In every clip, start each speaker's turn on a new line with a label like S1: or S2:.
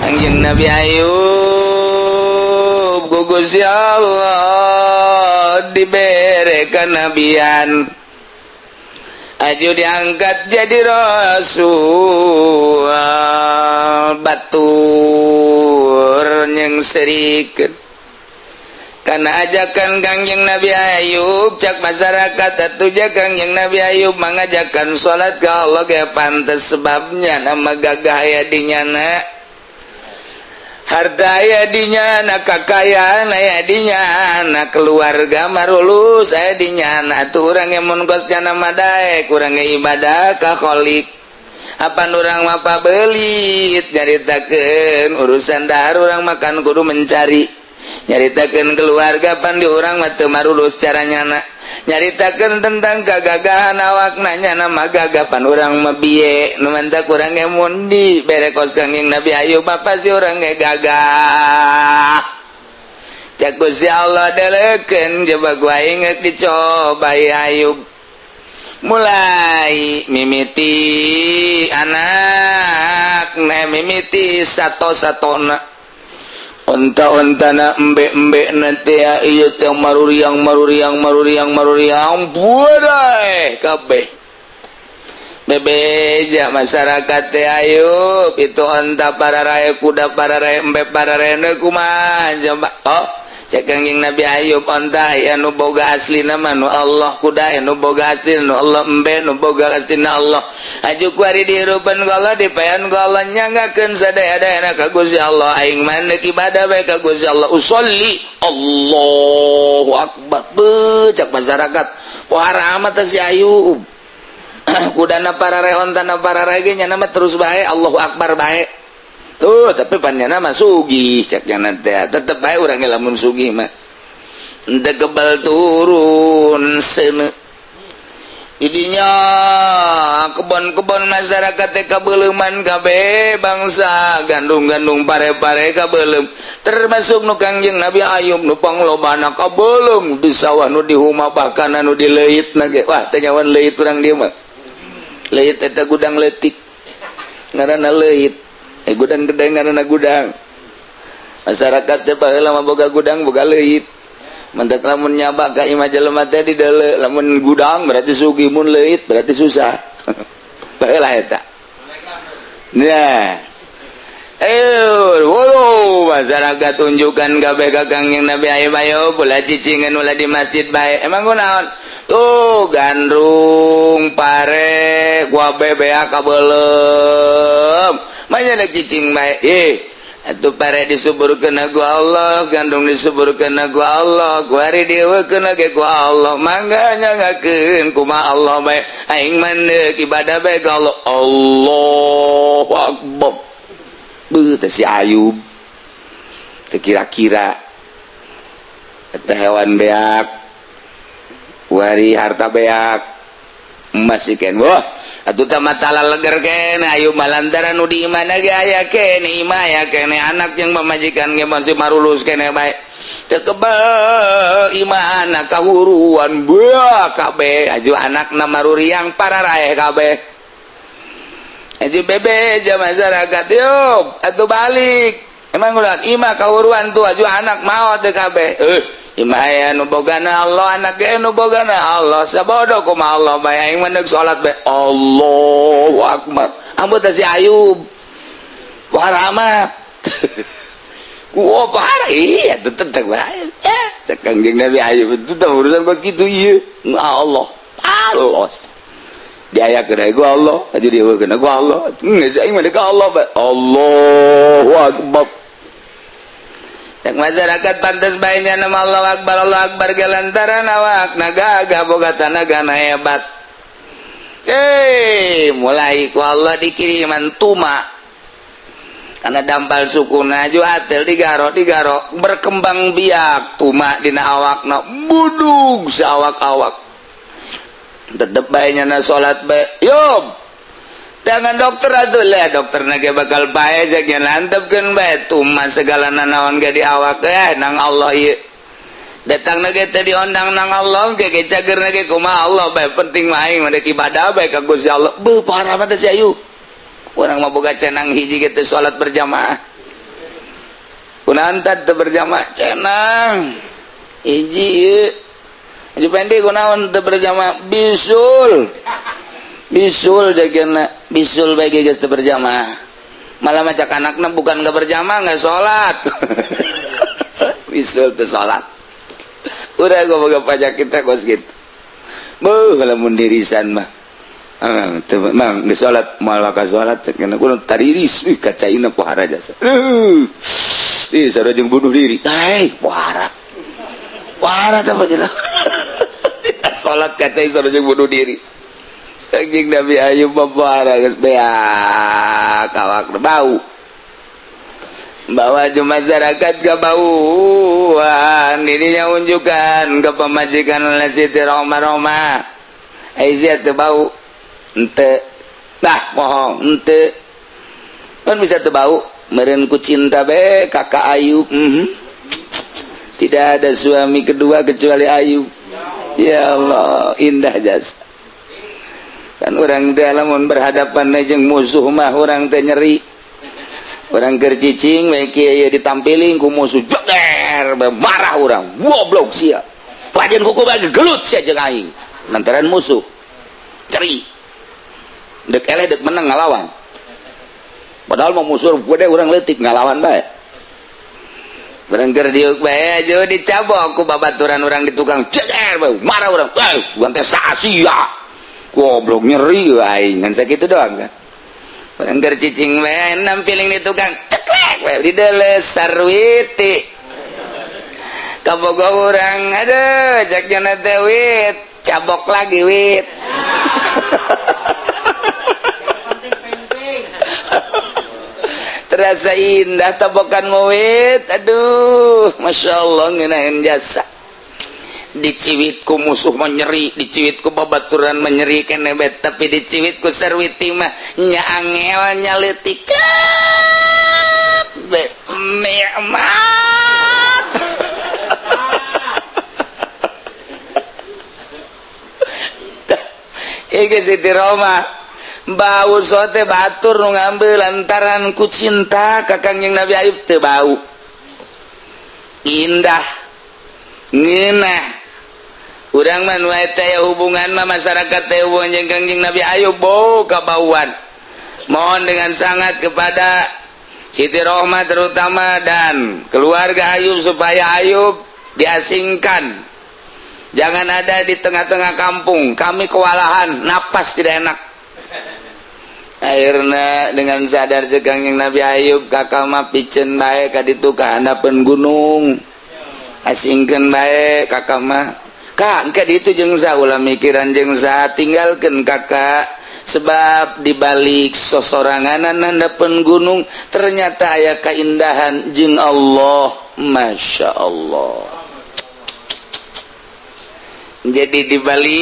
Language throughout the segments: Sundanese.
S1: Kangjeng Nabi Ayub ku Gusti Allah dibere kenabian, aju diangkat jadi rasul. Batur nyengserikeun karena ajakan Kangjeng Nabi Ayub. Cak masyarakat atuh ja, Kangjeng Nabi Ayub mengajarkan salat ke Allah ge pantes, sebabnya nama gagah aya di nyana, harta aya di nyana, kakayaan aya di nyana, keluarga marulus aya di nyana. Atuh urang ge mun kos nyana mah daek urang ge ibadah ka Kholik. Apa urang mah pabelit? Nyaritakeun urusan dahar, urang makan kudu mencari. Nyaritakeun keluarga, pan di urang mah teu marulus cara nyana. Nyaritakeun tentang kagagahan awak, nanya nama gagah, pan urang mah biye. Nu mantak urang ge mun dibere kos Kangjeng Nabi Ayub, apa sih urang ge gagah. Cak Gusti Allah, delekeun coba gua inget dicoba Ayub. Mulai mimiti anak ne, mimiti sato-satona, onta-ontana, embe-embe nanti ya, iya teh maruriang, maruriang, maruriang, maruriang, budai kabeh. Bebeja masyarakat teh, "Ayub itu onta para raya, kuda para raya, embe para raya, kumaha coba?" Oh, cek Kangjeng Nabi Ayub, onta ya nu boga asli nama nu Allah, kuda ya nu boga asli nu Allah, embe nu boga asli na Allah. Aju kuari dihirupan ku Allah, dipayan ku Allah, nyanggakeun sadaya-dayana ka Gusti Allah. Aing mah ibadah bae ka Gusti Allah, usolli, Allahu akbar. Beuh, cak masyarakat, wah, amat si Ayub, kudana para raya, ontana para raya ge nya mah terus bae Allahu akbar bae tuh, tapi pan nyana mah sugih, cek nyana teh. Tetep bae urang ge lamun sugih mah henteu kebal turun seuneu. Idinya kebon-kebon masyarakat teh kabeuleman kabeh, bangsa gandum-gandum, pare-pare kabeuleum, termasuk nu Kangjeng Nabi Ayub nu panglobana kabeuleum di sawah, nu di huma, bahkan anu di leuit ge. Wah, teh nyawan leuit urang dieu mah. Leuit eta gudang leutik ngaranna leuit, eh, gudang gede ngaranna gudang. Masyarakat teh baheula mah boga gudang, boga leuit. Mantak lamun nyaba ka imah jelema teh di deuleu, lamun gudang berarti sugih, mun leuit berarti susah. Baheula eta. Nah, ayo, waduh, masyarakat tunjukkan kabeh ka Kangjeng Nabi Ayub, ayo ulah cicingan, ulah di masjid bae. Emang kunaon? Tuh gandum, pare, gua bebeak kabeuleum. Manya cicing bae. Eh, atuh pare disuburkeun ku Allah, gandum disuburkeun ku Allah, kuari dieuwekeun ge ku Allah. Mangga nyangakeun kumaha Allah bae. Aing mah ibadah bae ka Allah. Allahu akbar. Beuh teh si Ayub. Teu kira-kira eta hewan beak, wari harta beak, masih ken. Wah, atuh tah matala leger kene Ayub mah, lantaran nu di imahna ge aya kene, imah aya kene, anak yang pamajikan ge masih marulus kene bae. Teu kebal imah anak kahuruan buah kabeh. Aju anakna maruriang, pararaeh kabeh. Aju bebeja masyarakat, "Yuk atuh balik." Emang ulah imah kahuruan tuh, aju anak maot teh kabeh. Eh, imah aya nu bogana Allah, anak ge nu bogana Allah, sabodo kumaha Allah bae, aing mah salat bae. Allahu akbar. Ambut si Ayub. Wah, amat. Wah, parah, iya tetep bae. Ya, cek Kangjeng Nabi Ayub itu teh urusan kos kitu ieu. Allah. Allah. Diayakeun ku Allah, aja dieuwekeun ku Allah. Geus aing mah ka Allah bae. Allahu akbar. Cek masyarakat, pantes bae nama Allah akbar, Allah akbar ge lantaran awak gagah, boga tanaga hebat. Eh, mulai ku Allah dikiriman tuma karena dampal sukuna ju atel digaro digaro, berkembang biak tuma dina awakna, budug saawak-awak. Tetep bae nyana salat bae. Yub, jangan dokter atuh lah, dokter ge bakal bae jeung nantepkeun bae tuma segala nanaon ge di awak eh nang Allah ieu. Datang ge teh diondang nang Allah ge ge cager ge kumaha Allah bae, penting mah aing mah ibadah bae ka Gusti Allah. Beuh, parah mah teh si Ayub. Urang mah boga cenang hiji ge teu salat berjamaah. Kunaon teu berjamaah? Cenang hiji ieu. Haji Pendi kunaon teu berjamaah? Bisul. Bisul jagana, bisul bae geus teu berjamaah. Malah macak anakna bukan gak berjamaah, nggak sholat. Bisul teu sholat. Udah gua boga pajak kita kos gitu. Beuh, lamun dirisan mah. Ah, teu mang geus salat, malah ka salat cek kudu tariris, ih kacaina pohara jasa. Ih, sarua jeung bunuh diri. Hei, pohara. Pohara teh jelas. Salat kacai sarua jeung bunuh diri. Kanjeng Nabi Ayub pohara geus beak awak bau. Bawa masyarakat kebauan ininya, unjukkan ke pemajikan oleh Siti Roma. Roma, Aisyah teu bau ente? Bah, bohong ente kan bisa teu bau meureun ku cinta be kakak Ayub. Tidak ada suami kedua kecuali Ayub. Ya Allah, indah jasa kan. Orang dalam berhadapan jeung musuh mah orang teh nyeri. Orang keur cicing we kieu ditampiling ku musuh, jeger marah urang, "Goblok sia, pajen kuku bagi gelut sia jeung aing." Lantaran musuh ceri, dek eleh dek menang ngalawan. Padahal mau musuh gede, urang leutik, ngalawan bae. Barang keur diuk bae aja dicabok ku babaturan urang di tukang, jeger marah urang, "Eh, sugan teh sia goblok, nyeri aing ngan sakitu doang." Kan barang keur cicing bae nampiling di tukang, ceklek bae dideles sarwiti kabogo urang. Aduh, cek jana teh, "Wit, cabok lagi, wit." Terasa indah tabokan mawit. Aduh, masya Allah, ngenain jasa. Diciwit ku musuh menyeri, diciwit ku babaturan menyeri kene bet, tapi diciwit ku sarwiti mah nya angel, nya leutik cet be nikmat. Iki Siti Roma bau sote, batur nu ngambil lantaran ku cinta ka Kangjeng Nabi Ayub teu bau. Indah, ngeunah. Urang mah nu eta ya hubungan mah, masyarakat teh hubungan jeung Kangjeng Nabi Ayub bau kabauan. Mohon dengan sangat kepada Siti Rohmah terutama dan keluarga Ayub supaya Ayub diasingkan, jangan ada di tengah-tengah kampung. Kami kewalahan, napas tidak enak. Akhirnya dengan sadar cek Kangjeng Nabi Ayub, "Kakak mah piceun bae ka ditu ka handapeun gunung, asingkeun bae kakak mah." Kak, engke ditu jeung saha? Ulah mikiran jeung saha, tinggalkeun kakak, sebab dibalik sosoranganan handapeun gunung ternyata aya keindahan jeung Allah. Masya Allah. Jadi dibalik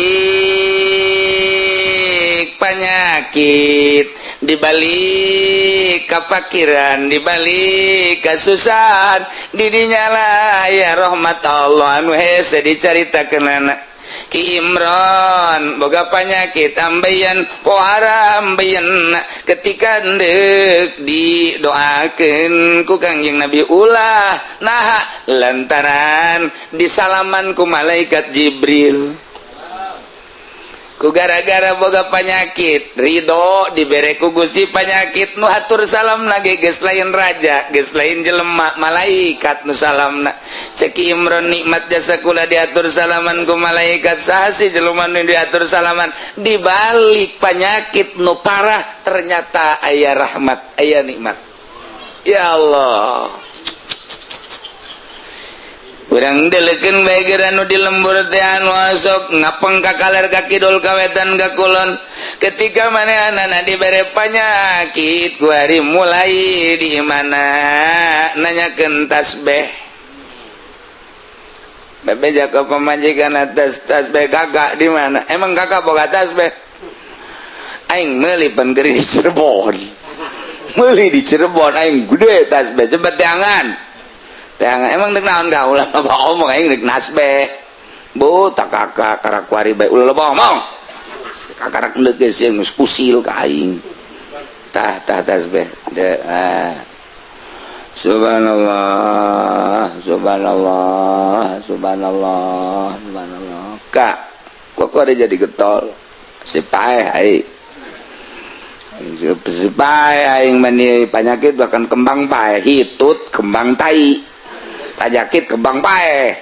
S1: penyakit, dibalik kepakiran, dibalik kesusahan, didinya lah ya rahmat Allah anu hese dicaritakeun anak. Ki Imron boga penyakit ambeien, pohara ambeien. Ketika ndek didoakeun ku Kangjeng Nabi, ulah. Nah, lantaran disalaman ku malaikat Jibril. Ku gara-gara boga penyakit, ridho dibere ku Gusti penyakit, nu hatur salam lagi geus lain raja, geus lain jelema, malaikat nu salamna. Cek Imron, "Nikmat jasa kula diatur salaman ku malaikat. Saha sih jelema nu diatur salaman?" Dibalik penyakit nu parah ternyata aya rahmat, aya nikmat. Ya Allah. Urang deleukeun bae nu di lembur teh anu sok ngapeng ka kaler, ka kidul, ka wetan, ka kulon. Ketika manehna dibere penyakit, ku hari mulai di mana nanyakeun tasbih. Bebeja ka pamajikan atas tasbih kakak di mana? Emang kakak boga tasbih? Aing meuli pan di Cirebon, meuli di Cirebon aing gede tasbih. Cepet teangan, teangan. Emang dek naon kau? Ulah loba omong, aing dek nasbeh. Bu tak kakak karak kuari bae, ulah loba omong. Kakarak endek geus geus usil ka aing. Tah, tah tasbih de, ah. Subhanallah, subhanallah, subhanallah, subhanallah. Kak, kok kok ada jadi getol? Si paeh aing. Si paeh aing mani penyakit bahkan kembang paeh, hitut kembang tai. Penyakit kembang paeh.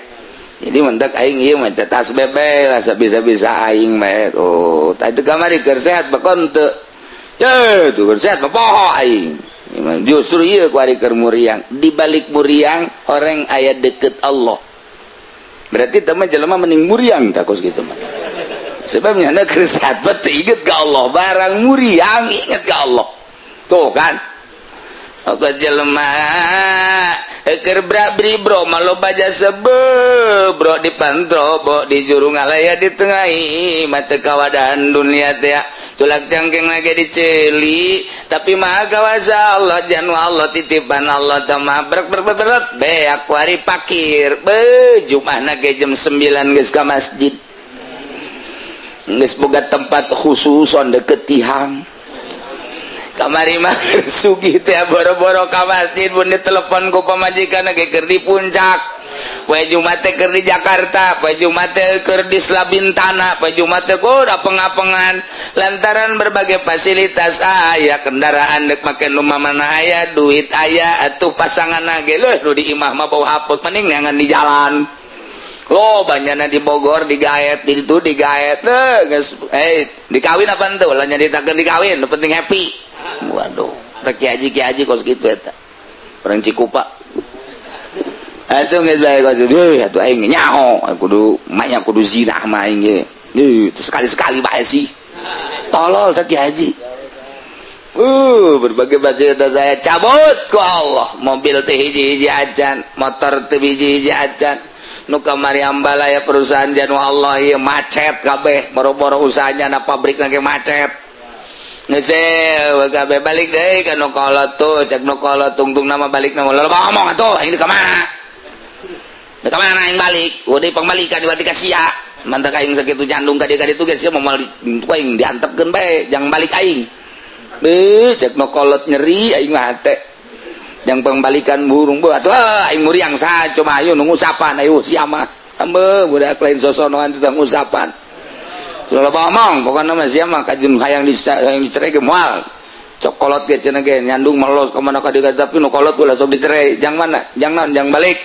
S1: Jadi mentek aing ieu mah tas bebe lah sabisa-bisa aing mah. Oh, tadi kamari keur sehat bakon teu. Ye, tuh keur sehat mah poho aing. Justru iya kuari keur muriang. Di balik muriang orang aya deket Allah. Berarti teman jelema mending muriang takos gitu mah. Sebabnya na keur sehat mah teu inget ka Allah, barang muriang inget ka Allah. Tuh kan. Oke jelema keur bra bro mah loba jasa bro di pantrobo di juru ngalaya di tengahi mah teu kawadan dunia teh tulak cangkeng lagi diceli tapi maha kawasa Allah janu Allah titipan Allah mah brek brek brek brek beak kuari pakir be Jumat ge jam 9 geus ka masjid geus boga tempat khususon deket tihang kamari mah sugih teh boro-boro ka masjid mun ditelepon ku pamajikan ge keur di puncak poe Jumat teh keur di Jakarta, poe Jumat teh keur di Selabintana, poe Jumat teh udah pengapengan lantaran berbagai fasilitas aya, kendaraan dek make nu mana aya, duit aya, atuh pasangan ge leuh nu di imah mah bau hapuk mending neangan di jalan. Lo banyakna di Bogor digaet, di itu digaet teh geus dikawin apa henteu ulah nyaritakeun dikawin, nu penting happy. Waduh, teh ki haji ki haji kos kitu eta. Orang Cikupa. Atuh geus bae kos deui atuh aing nyaho kudu manya kudu zina mah aing ge. Itu sekali-sekali bae sih. Tolol teh ki haji. Berbagai fasilitas saya cabut ku Allah. Mobil teh hiji-hiji acan, motor teh hiji-hiji acan. Nu kamari ambalaya perusahaan janu Allah ieu macet kabeh, boro-boro usahanya na pabrik lagi macet. Geus kabeh balik deui ka nu kolot tuh, cek nu kolot tungtung nama balik nama loba ngomong atuh aing ka mana? Ka mana aing balik? Udah pangbalikan berarti ka sia. Mantak aing sakitu jandung ka dieu ka ditu geus sia moal aing diantepkeun bae, jangan balik aing. Beuh, cek nu kolot nyeri aing mah hate. Yang pembalikan burung bu atuh aing muriang saha coba ayo nu ngusapan ayo sia mah. Ambe budak lain sosonoan teh ngusapan. Loba omong pokona mah sia mah kajun hayang dicerai ge moal. Cok kolot ge cenah ge nyandung melos ka mana ka dieu tapi nu kolot ulah sok dicerai. Jang mana? Jang naon? Jang balik.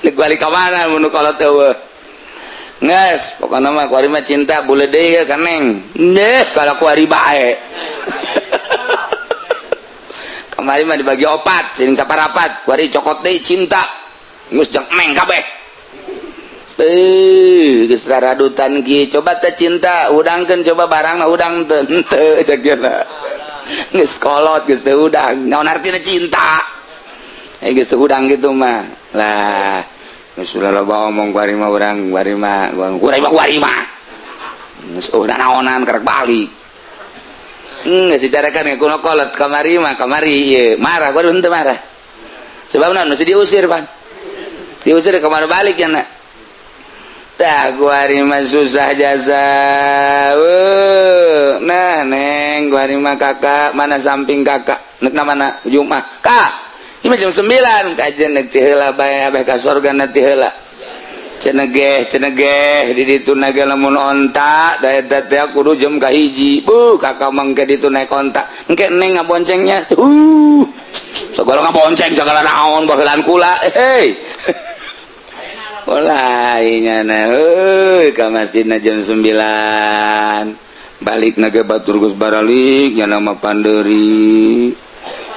S1: Nek balik ka mana mun nu kolot eueuh. Nges, pokokna mah kuari mah cinta bule deui ka neng. Deh, kalau kuari bae. Kamari mah dibagi opat, sing saparapat, kuari cokot deui cinta. Geus jang neng kabeh. Geus raradutan kieu, coba teh cinta, udangkeun coba barangna udang teu henteu cek geuna. Geus kolot geus teu udang. Naon artina cinta? Geus teu udang kitu mah. Lah, geus ulah loba omong kuari mah urang, kuari mah, kuari mah kuari mah. Geus eueuh nanaonan karek balik. Geus dicarakan ku nu kolot kamari mah kamari ieu marah kuari henteu marah. Sebab naon mesti diusir pan. Diusir ke mana balik ya nak. Tah kuari mah susah jasa. Nah neng kuari mah kakak mana samping kakak nek mana Jumat. Kak, ini jam 9 kajian nek ti heula bae abeh ka sorga na ti heula. Cenegeh cenegeh di ditu naga lamun onta da eta teh kudu jam kahiji. Buh kakak mangke ditu naik onta. Engke neng ngaboncengnya. Segala ngabonceng segala naon bahelan kula. Hei. Mulai nyana euy ka masjidna jam 9. Balik naga batur geus baralik nyana mah pandeuri.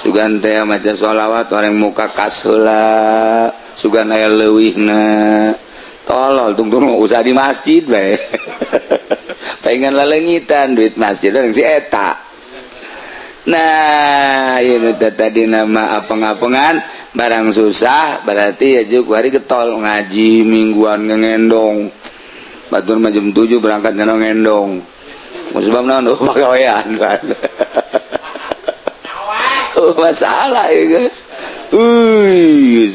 S1: Sugan teh maca sholawat orang muka kas heula, sugan aya leuwihna. Tolol tungtung usah di masjid bae. Pengen lelengitan duit masjid orang si eta. Nah, ieu teh tadi nama apeng-apengan barang susah berarti ya juga hari getol ngaji mingguan ngendong. Batur mah jam 7 berangkat ngendong. Sebab naon oh pagawean kan. Oh, masalah ya guys.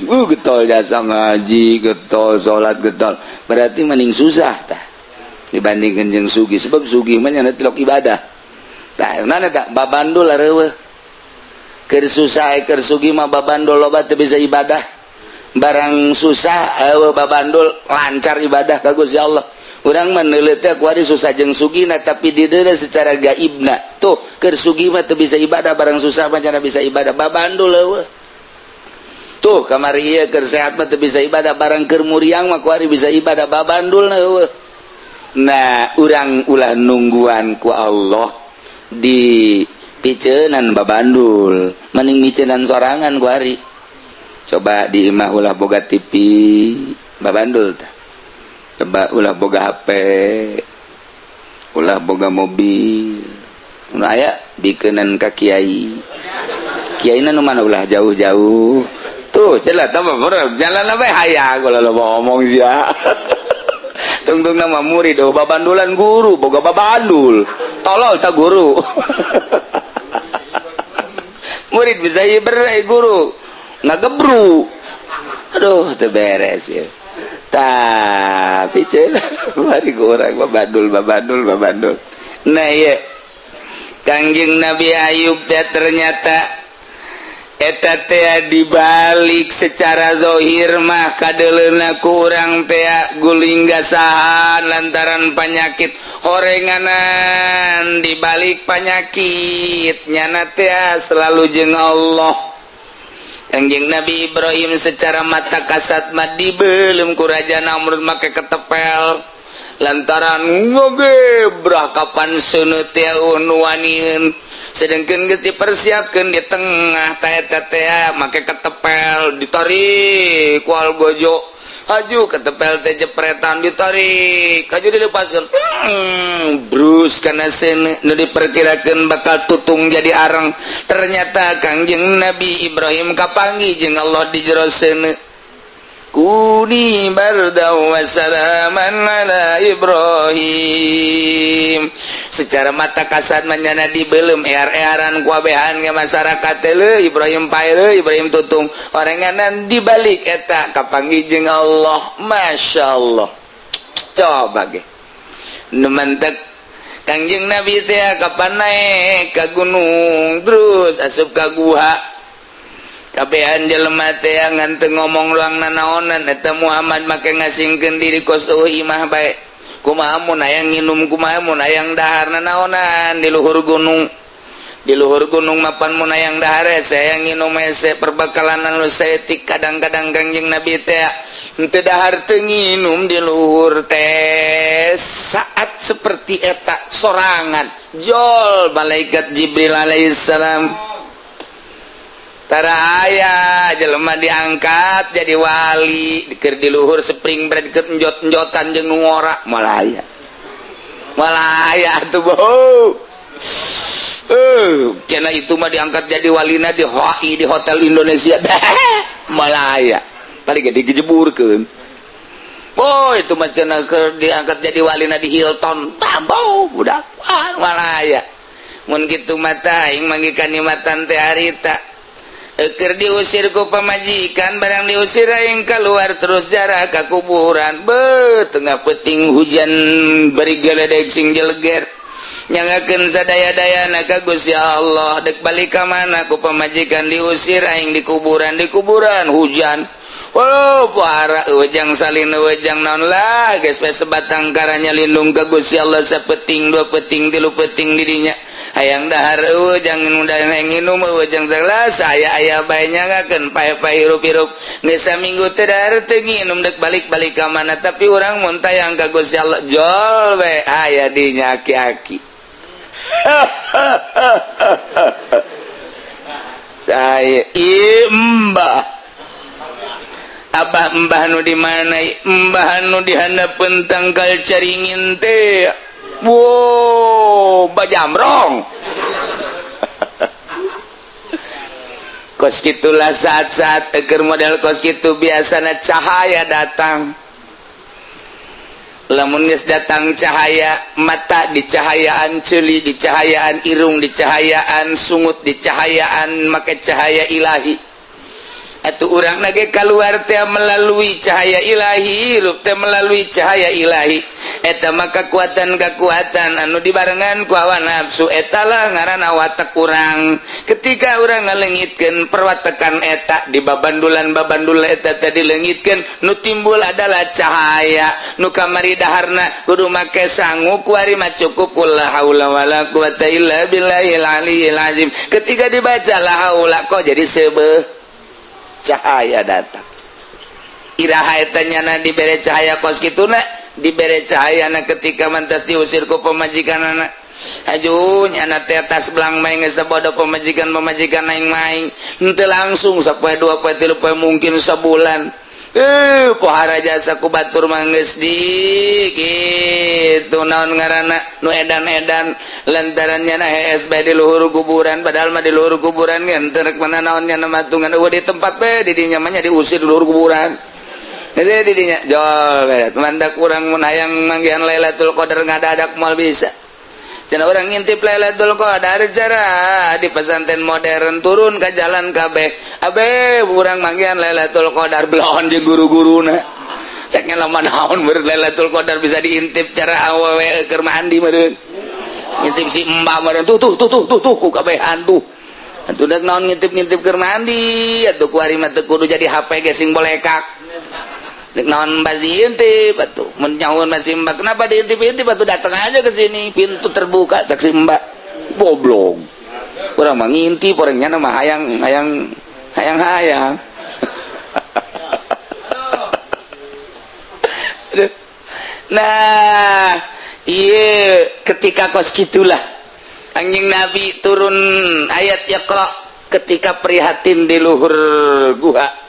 S1: Getol jasa ngaji, getol salat, getol. Berarti mending susah tah dibandingkan jeung sugih sebab sugih mah nya tilok ibadah. Tah, mana tak babandul areuweuh. Keur susah, keur sugih mah babandul loba, teu bisa ibadah. Barang susah euweuh babandul, lancar ibadah ka Gusti Allah. Urang mah neuleut teh kuari susah jeung sugihna, tapi dideuleu secara gaibna. Tuh, keur sugih mah teu bisa ibadah, barang susah mah cenah bisa ibadah, babandul euweuh. Tuh, kamari ieu keur sehat mah teu bisa ibadah, barang keur muriang mah kuari bisa ibadah, babandul euweuh. Nah, urang ulah nungguan ku Allah di piceunan babandul, mending miceunan sorangan kuari. Coba di imah ulah boga TV, babandul tah. Coba ulah boga HP, ulah boga mobil. Nu aya bikeunan ka kiai. Kiai nu mana, ulah jauh-jauh. Tuh, celah tambah jalan apa hayang kalau lo ngomong sih ya. Tungtung nama murid, oh, babandulan guru, boga babandul. Tolol tak guru. Murid bisa hiber guru ngagebru. Aduh, teu beres ya. Tapi cenah bari urang babandul, babandul, babandul. Nah, iya. Kangjeng Nabi Ayub teh ternyata eta teh dibalik secara zohir mah kadeleuna ku urang teh guling gasahan lantaran penyakit horenganan. Dibalik penyakit nyana teh selalu jeung Allah. Kangjeng Nabi Ibrahim secara mata kasat mah dibelum ku Raja Namrud make ketepel lantaran ngogebrah kapan seuneu teh nu wanieun, sedangkan geus dipersiapkan di tengah teh teh make ketepel, ditarik ku algojo, haju ketepel teh jepretan, ditarik haju, dilepaskan, brus karena seuneu nu diperkirakan bakal tutung jadi arang. Ternyata Kangjeng Nabi Ibrahim kapanggih jeung Allah di jero seuneu. Kuni bardan wa salaman ala Ibrahim. Secara mata kasat manyana dibelum ear-earan kuabehan ke masyarakat, le Ibrahim pae, Ibrahim tutung orenganan, dibalik eta kapanggih jeung Allah. Masya Allah, coba ge nu mantek Kangjeng Nabi teh kapan naik ka gunung, terus asup ka guha, kabehan jelema teh ngan teu ngomong luang nanaonan. Eta Muhammad make ngasingkeun diri kos eueuh imah bae. Kumaha mun hayang nginum, kumaha mun hayang dahar, nanaonan di luhur gunung? Di luhur gunung mapan mun hayang dahar hese, hayang nginum hese, perbekalan nu saeutik. Kadang-kadang Kangjeng Nabi teh henteu dahar, teu nginum di luhur teh. Saat seperti eta sorangan jol malaikat Jibril alaihissalam. Tara aya jelema diangkat jadi wali keur di luhur spring break, keur enjot-enjotan jeung nu ngora. Moal aya, moal aya atuh. Boh, cenah itu mah diangkat jadi walina di HI, di Hotel Indonesia. Moal aya, paling ge digejeburkeun. Oh, itu mah cenah keur diangkat jadi walina di Hilton tambo budak. Wah, moal aya. Mun kitu mata aing manggih kanikmatan teh harita. Eker diusir ku pamajikan, barang diusir aing keluar, terus jarah ka kuburan. Be tengah peting hujan beri geledek sing jeleger, nyangakeun sadaya-dayana ka Gusti Allah. Dek balik ka mana? Ku pamajikan diusir, aing di kuburan, di kuburan hujan. Oh, para wejang salin, wejang naon lah, geus we sebatang karanya lindung ka Gusti Allah. Sapeting, dua peting, tilu peting didinya hayang dahar eueuh, jangan udah nginum eueuh, jeung segala saya aya bae nyangakeun pae-pae hirup-hirup. Geus saminggu teu dahar, teu nginum, dek balik-balik ka mana? Tapi urang mun tayang ka Gusti Allah, jol we aya di aki-aki. Saya imbah Abah, Mbah nu di mana? Mbah nu di handapeun tangkal caringin teh. Wow, bajamrong. Kos gitulah saat-saat eker model kos gitu biasanya cahaya datang. Lamun geus datang cahaya, mata dicahayaan, ceuli dicahayaan, irung dicahayaan, sungut dicahayaan, make cahaya ilahi. Atau urang lagi keluar teh melalui cahaya ilahi, hirup teh melalui cahaya ilahi. Eta mah kekuatan-kekuatan anu dibarengan ku hawa nafsu. Eta lah ngaranna watek urang. Ketika urang ngalengitkeun perwatekan eta di babandulan babandul eta tadi leungitkeun, nu timbul adalah cahaya. Nu kamari daharna kudu make sangu, kuari mah cukup la haula wala quwata illa billahil aliyil azim. Ketika dibaca la haula, kok jadi seubeuh cahaya datang. Iraha eta nyana dibere cahaya kos kituna? Dibere cahaya na ketika mantas diusir ku pamajikan anak. Aju nyana teh tas belang main geus bodoh pamajikan pamajikan aing maing henteu langsung sapoe, 2 poe, 3 poe, mungkin sebulan. Pohara jasa ku batur mah geus di kitu, naon ngaranna, nu edan-edan lantaran nyana hees bae di luhur kuburan. Padahal mah di luhur kuburan ge henteu rek mana naon, nyana matungan euweuh di tempat bae di dinya mah nya diusir di luhur kuburan. Jadi di dinya jol mandak urang mun hayang manggihan Lailatul Qadar ngadadak moal bisa. Cenah urang ngintip Lailatul Qadar cara di pesantren modern, turun ke jalan kabeh abe urang manggihan Lailatul Qadar, belon jeung guru-guruna. Ceknya lama naon meureun Lailatul Qadar bisa diintip cara awewe keur mandi meureun, ngintip si mbak meureun, tuh tuh tuh tuh tuh tuh ku kabehan tuh. Atuh dek naon ngintip-ngintip keur mandi atuh? Kuari mah teu kudu jadi HP ge sing bolekak. Dek naon mbak diintip atuh? Mun nyahuan masih mbak, kenapa diintip-intip atuh? Datang aja ke sini, pintu terbuka, cek si mbak. Goblok, urang mah ngintip, orangnya nama hayang hayang hayang hayang. Aduh. Nah iya, ketika kos gitulah anjing Nabi turun ayat Iqra ketika prihatin di luhur guha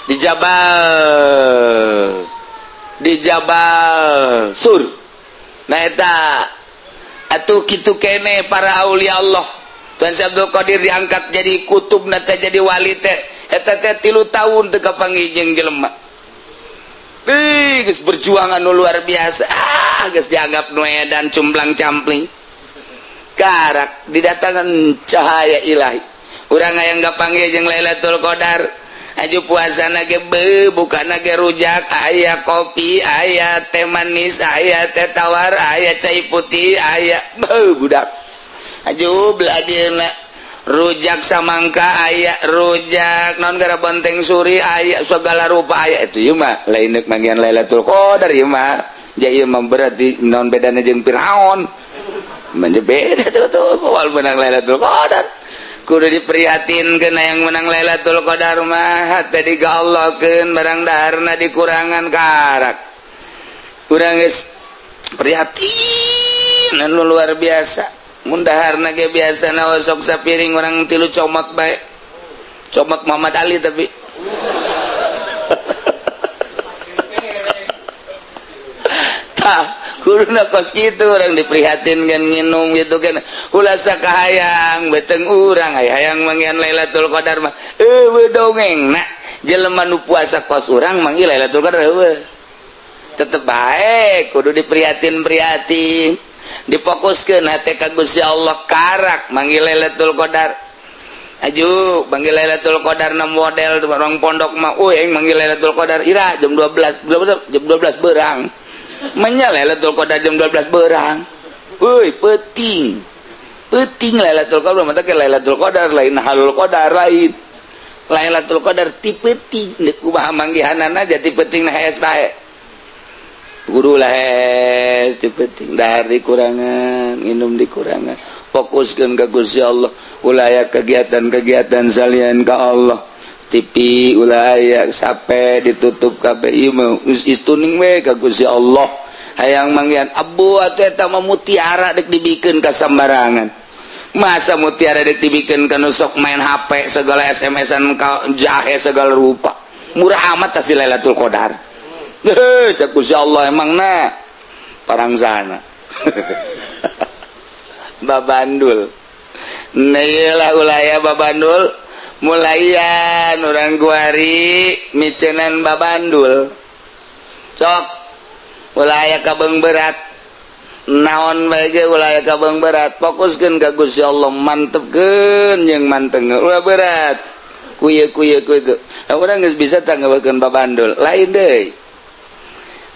S1: di Jabal Sur. Nah, eta atuh kitu kene para aulia Allah. Tuan Syekh Abdul Qadir diangkat jadi kutub teh, jadi wali teh, eta teh 3 tahun teu kapanggih jeung jelema. Ih, geus berjuang anu luar biasa. Ah, geus dianggap nu edan, cumplang campling. Karak didatangan cahaya ilahi. Urang hayang kapanggih jeung Lailatul Qadar. Aju puasa ge be, buka ge rujak aya, kopi aya, teh manis aya, teh tawar aya, cai putih aya. Be, budak aju beladieuna rujak samangka aya, rujak non gara bonteng suri aya, segala rupa aya. Itu ieu mah lain deuk manggihan Lailatul Qadar ieu mah. Ja ieu mah berarti non bedana jeung Firaun? Manja beda tuh tuh moal menang Lailatul Qadar. Kudu diprihatin kena yang menang Lailatul Qadar mah hate digaallahkeun, barang daharna dikurangan. Karak urang geus prihatin anu luar biasa. Mun daharna ge biasa na osok sapiring, urang tilu comot bae, comot Muhammad Ali. Tapi tah kuduna kos kitu urang diprihatin kan, nginum gitu kan ulah sakahayang beteng urang hayang manggihan Lailatul Qadar mah euweuh dongeng. Nah, jelema nu puasa kos urang manggih Lailatul Qadar euweuh. Tetep bae kudu diprihatin-prihatin, difokuskeun hate ka Gusti Allah, karak manggih Lailatul Qadar. Aju manggih Lailatul Qadar na model orang pondok mah, euy, aing manggih Lailatul Qadar ira jam 12, jam 12 berang. Menya Lailatul Qadar jam 12 berang? Euy, penting penting Lailatul Qadar mah teh. Lailatul Qadar lain halul qadar, lain Lailatul Qadar ti peuting. Deuk kumaha manggihanana aja ti peuting na hees bae, kudu lah hees ti peuting, dahar dikurangan, minum dikurangan, fokuskeun ka Gusti Allah. Ulah aya kegiatan-kegiatan salian ka Allah. TV ulah aya, sampai ditutup kabeh. Ieu mah geus istuning we ka Gusti Allah hayang manggihan. Abu atuh eta mah mutiara dek dibikeun ka sambarangan. Masa mutiara dek dibikeun ka nu sok main HP segala, SMS-an ka jahe segala rupa? Murah amat tah si Lailatul Qadar. Heuh, cek Gusti Allah emang na parang sana babandul. Nah, iyalah, ulah ya babandul. Mulaian urang kuari micenan babandul, sok ulah aya kabeung berat naon bae ge, ulah aya kabeung berat. Fokuskeun ka Gusti Allah, mantepkeun jeung manteng, ulah berat kuye kuye kuye. Nah, urang geus bisa tanggapeun babandul lain deui.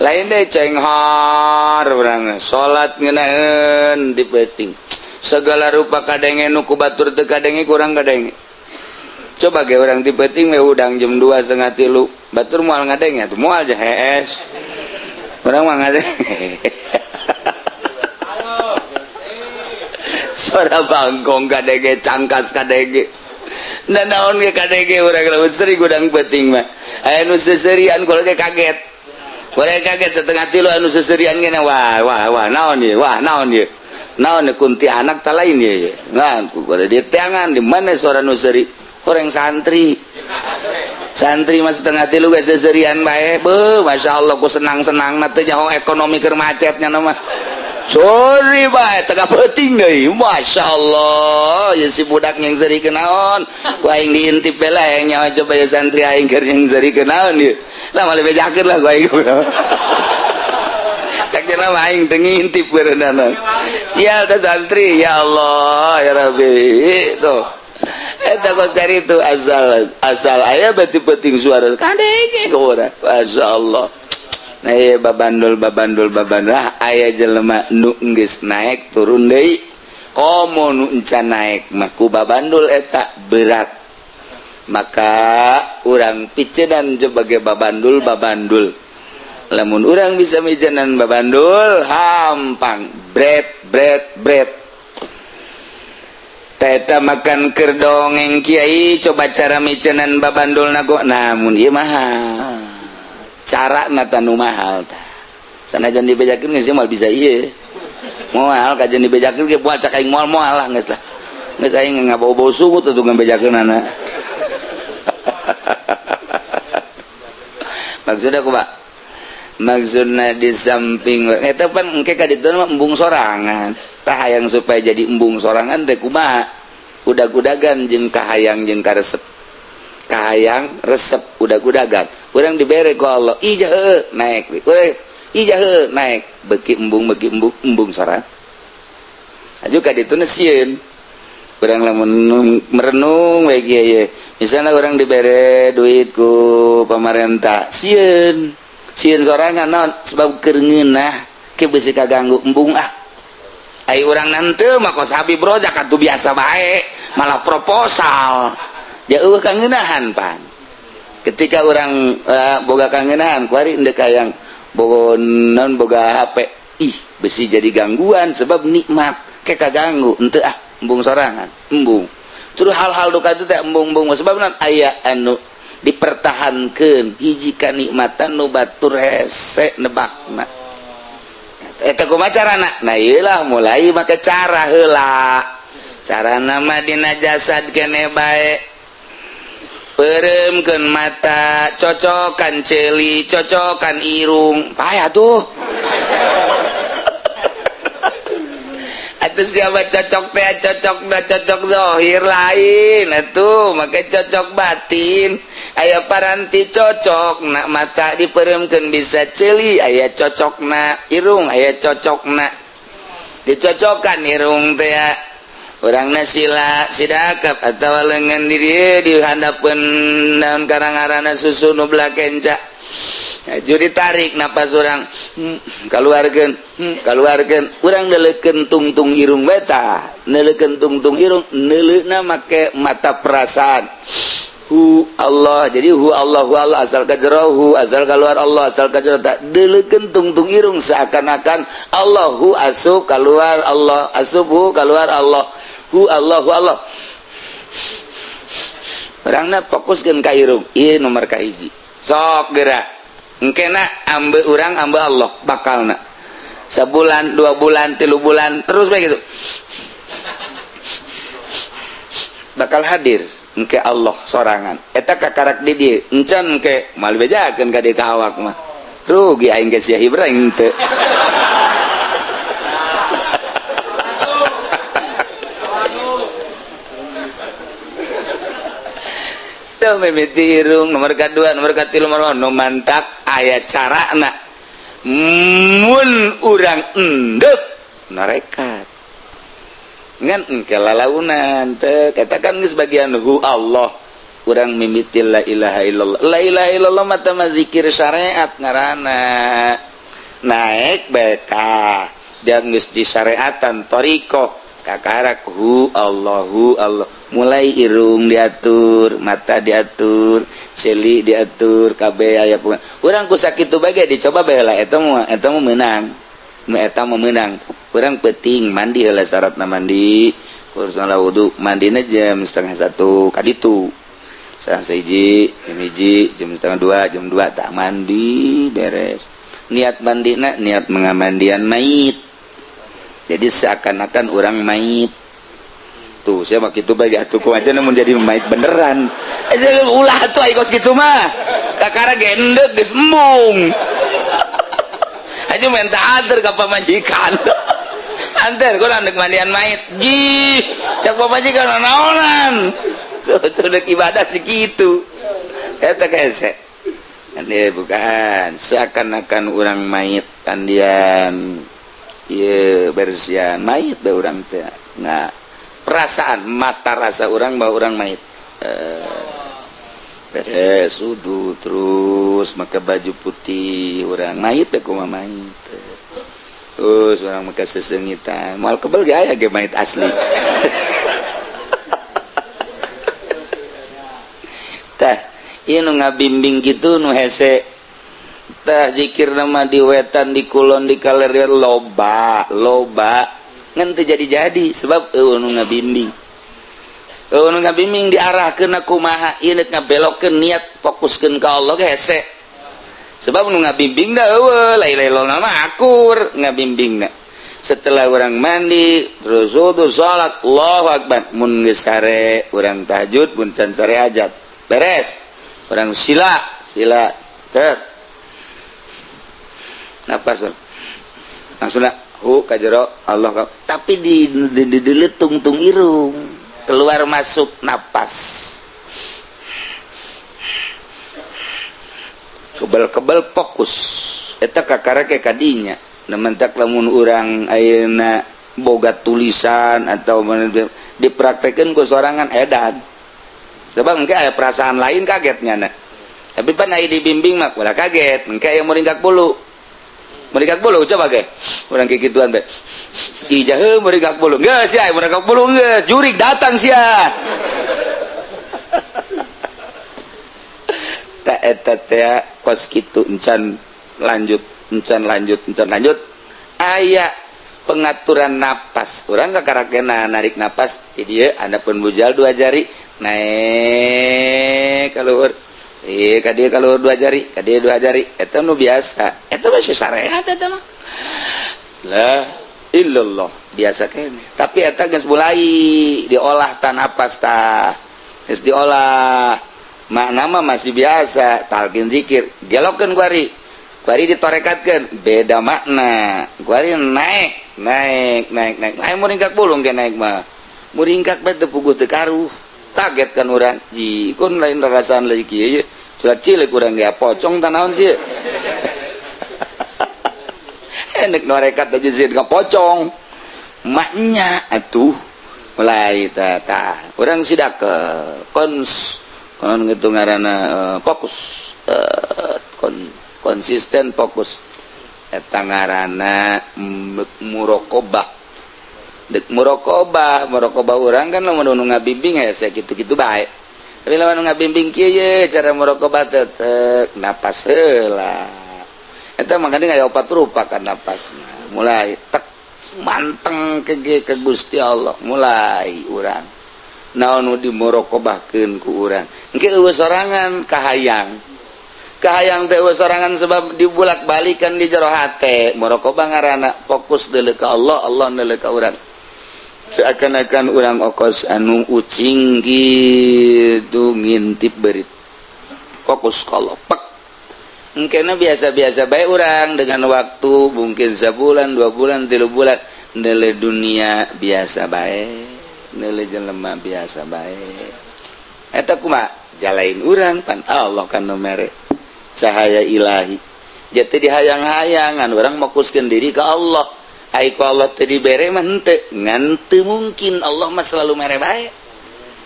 S1: Lain deh cenghar urang salat ngeunaheun di peuting. Segala rupa kadenge nu ku batur teu kadenge kurang kadenge. Coba ge urang di peuting we hudang jam 2 setengah 3 batur moal ngadenge atuh moal aja hees. Urang mah ngadenge. Suara bangkong kadenge cangkas kadenge. Nah naon ge kadenge urang lamun seri gudang peuting mah. Aya nu seserian kula ge kaget. Urang kaget setengah 3 anu seserian ge wah wah wah naon ieu wah naon ieu. Naon kunti anak ta lain ieu. Nah ku di teangan di mana suara nu seuri? Orang santri. Santri mah setengah 3 ge seserian bae. Beuh masyaallah ku senang-senangna teu nyaho ekonomi keur macetnya mah. Sorry bae tengah peuting deui. Masyaallah ya si budak yang seuri kenaon. Ku aing diintip bela yang nyawa coba ya santri aing keur yang seuri kenaon ieu. Lah malah bejakeun lah ku aing. Cak cenah mah aing teu ngintip berenana. Sial teh santri ya Allah ya Rabbi tuh. Eta kos itu asal asal aya berarti penting suara kadenge ku urang. Masyaallah. Nah ieu babandul babandul babandul aya jelema nu geus naik turun deui. Komo nu encan naik mah ku babandul eta berat. Maka urang picenan sebagai babandul babandul. Lamun urang bisa micenan babandul hampang bret bret bret. Teta makan keur dongeng kiai coba cara micenan babandul nago namun ieu mahal. Cara nata nu mahal tah. Sanajan dibejakeun geus moal bisa ieu. Moal kajian dibejakeun ge moal cak aing moal moal lah geus lah. Geus aing ngabau-bau sungut atuh ngabejakeunana. Maksudna kumaha? Maksudna di samping eta pan engke ka ditu mah embung sorangan. Tah hayang supaya jadi embung sorangan teh kumaha? Udag-udagan jeung kahayang jeung karesep. Kahayang resep udag-udagan. Urang dibere ku Allah, ijah heuh naik. Urang ijah heuh naik, beuki embung embung sorangan. Aju ka ditu sieun. Urang lamun merenung we kieu ye. Misalna urang dibere duit ku pamarentah, sieun. Sieun sorangan naon sebab keur ngeunah ke beusi kaganggu embung ah. Ai urang nante mah kos Habib Rojak atuh biasa bae, malah proposal. Jauh kangeunahan pan. Ketika urang boga kangeunahan kuari endek hayang boga non boga HP, ih besi jadi gangguan sebab nikmat ke kaganggu henteu ah embung sorangan, embung. Terus hal-hal duka itu teh embung-embung sebab non aya anu dipertahankeun hiji kanikmatan nu batur hese nebakna. Eta kumaha carana? Nah ieulah mulai make cara heula. Carana mah dina jasad keneh bae. Peureumkeun mata, cocokan ceuli, cocokan irung. Pae atuh. Atuh siapa cocok teh cocok dah cocok zahir lain atuh make cocok batin. Aya paranti cocok nak mata dipereumkeun bisa ceuli, aya cocokna irung, aya cocokna dicocokan irung teh urangna sila sidakap atawa leungeun di dieu di handapeun naon karang-arana susu nu belakenca. Jadi tarik napas urang kaluarkeun kaluarkeun urang neuleukeun tungtung irung beta neuleukeun tungtung irung neuleuna make mata perasaan hu Allah jadi hu Allah asal ka jero hu asal keluar Allah asal ka jero tak deuleukeun tungtung irung seakan-akan Allah hu asup keluar Allah asup hu keluar Allah hu Allah hu Allah urangna fokuskeun ka irung ieu nomor ka hiji sok gerak engkena ambe urang ambe Allah bakalna sebulan 2 bulan 3 bulan terus begitu bakal hadir engke Allah sorangan eta kakarak di dieu encan engke moal bejakeun ka dieu ka awak mah rugi aing ge sia Ibrahim teu. Tuh mimiti irung nomor kedua nomor katilu nomor nu mantak aya carana mun urang endep narekat ngan engke lalaunan teh katakan geus bagian hu Allah urang mimiti la ilaha illallah. La ilaha illallah mah teh zikir syariat ngaranna. Naik beta dan geus disyariatan thariqah kakarak hu Allahu Allah, mulai irung diatur, mata diatur, ceuli diatur, kabeh aya. Urang ku sakitu bae dicoba bae lah, eta mah, eta mah meunang, eta mah meunang. Urang penting mandi heula, syaratna mandi kurang wudu, mandina jam 12.30 kaditu, 12.30, jam 1, jam 1.30, jam 2 tak mandi beres. Niat mandina niat mengamandian mayit, jadi seakan-akan orang mayit tuh. Saya mah kitu bae atuh, ku aja mun jadi mayit beneran. Eh, ulah tuh, ai kos kitu mah kakara gendek geus embung aja, minta anter ka pamajikan. "Anter, gua ndek mandian mayit." Ji, cak pamajikan, "Naonan?" Tuh, tuh dek ibadah segitu eta kese kan dia bukan seakan-akan orang mayit kandian. Iya, bersihan mayit bae urang teh. Nah, perasaan mata rasa orang bahwa orang mayit. Beres wudu, terus make baju putih, orang mayit teh kumaha mayit. Terus orang make sesengitan, moal kebel ge aya ge mayit asli. Tah, ieu nu ngabimbing kitu nu hese. Tah, zikir nama di wetan, di kulon, di kaler loba loba, ngan teu jadi-jadi sebab euweuh nu ngabimbing, euweuh nu ngabimbing diarahkeun kumaha ieu nek ngabelokkeun niat, fokuskeun ka Allah ge hese, sebab nu ngabimbing da euweuh. La ilaha illallah mah akur ngabimbingna. Setelah orang mandi, terus wudu, salat, Allahu akbar. Mun geus sare urang tahajud, mun can sare hajat beres, urang sila sila tet napas langsung hu ka jero Allah, tapi di tungtung irung keluar masuk napas, kebal-kebal fokus eta kakara ke kadinya. Mentak lamun urang ayeuna boga tulisan atau dipraktekeun ku sorangan edan, sebab mungkin ada perasaan lain, kagetnya. Nah, tapi pan aya dibimbing mah ulah kaget. Mungkin aya muringkak bulu, muringkak bulu, coba ge urang kikituan be, ijah heuh muringkak bulu geus sia, muringkak bulu geus jurig datang sia. Ta eta teh kos kitu, encan lanjut, encan lanjut, encan lanjut. Aya pengaturan napas, urang kakarakena narik napas di dieu, anda pun bujal dua jari naik ka luhur, ieu ka dieu ka luhur dua jari, ka dieu dua jari. Eta nu biasa, eta mah syariat, eta mah la illallah biasa kene. Tapi eta geus mulai diolah tan napas, tah geus diolah. Makna mah masih biasa talqin zikir, gelokkeun kuari kuari ditorekatkeun, beda makna. Kuari naik naik naik naik naik, muringkak bulung ke naik mah muringkak bae teu puguh teu karuh. Kaget kan urang, ji kun lain rasaan lagi kieu ye, culat cilik urang ge pocong tanaon sih. Enek norekat aja sih ka pocong maknya atuh. Mulai tah tah urang sidak ke kons konon gitu ngaranna, fokus, konsisten fokus, eta ngaranna muraqabah. Dek muraqabah, muraqabah urang kan lamun nu ngabimbing ya saya kitu-kitu bae, tapi lamun ngabimbing kieu ye cara muraqabah teh napas heula. Eta makanya aya opat rupa kan napasna. Mulai tek manteng ke ke Gusti Allah, mulai urang naon nu dimuraqabahkeun ku urang engke eueuh sorangan kahayang, kahayang teh eueuh sorangan sebab dibulak-balikan di jero hate. Muraqabah ngaranna fokus deuleu ka Allah, Allah deuleu ka urang, seakan-akan urang okos anu ucing gitu ngintip berit, fokus ka Allah pek. Mungkin biasa-biasa baik orang dengan waktu mungkin sebulan, 2 bulan, 3 bulan, nilai dunia biasa baik, nilai jelema biasa baik. Eta kumaha jalain urang pan Allah kan nu mere cahaya ilahi, jadi dihayang-hayangan orang fokuskeun diri ke Allah. Ai ku Allah teu dibere mah henteu, ngan teu mungkin, Allah mah selalu mere bae.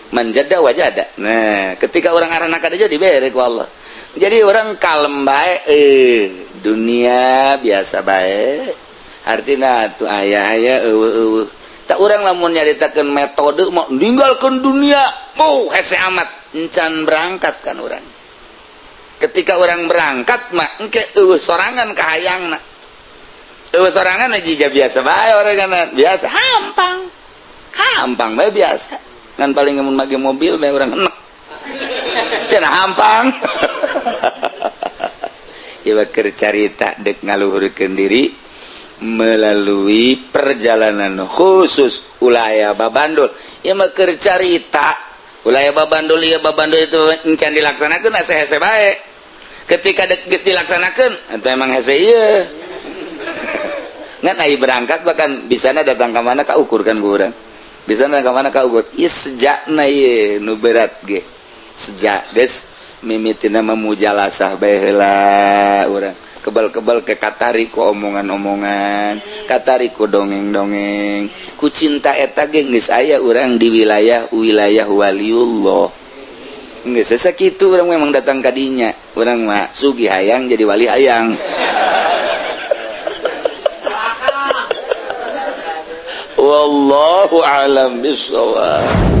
S1: Man jadda wajada. Nah, ketika orang arana kada dibere ku Allah. Jadi urang kalem bae, dunia biasa bae, artinya tuh aya aya, euweuh euweuh. Tak urang lamun nyaritakeun metode mau ninggalkeun dunia, oh, hese amat. Encan berangkat kan urang. Ketika urang berangkat mah engke euweuh sorangan kahayangna, euweuh sorangan jiga biasa bae. Urang kan biasa hampang hampang bae, biasa ngan paling mun make mobil bae urang enek cenah hampang. Ieu keur carita dek ngaluhurkeun diri melalui perjalanan khusus, ulah aya babandul. Ieu mah keur carita, ulah aya babandul. Ieu babandul itu encan dilaksanakeun, asa hese bae. Ketika geus dilaksanakeun, eta emang hese ieu. Ngan ai berangkat bahkan bisana datang ka mana ka ukur kan ku urang, bisa datang ka mana ka ukur. Ieu sejakna ieu nu berat ge sejak geus mimitina mah mujalasah bae heula. Urang kebal-kebal ke katari ku omongan-omongan, katari ku dongeng-dongeng, ku cinta eta ge geus aya urang di wilayah-wilayah waliullah. Geus sakitu urang memang datang ka dinya. Urang mah sugih hayang jadi wali hayang. Wallahu a'lam bissawab.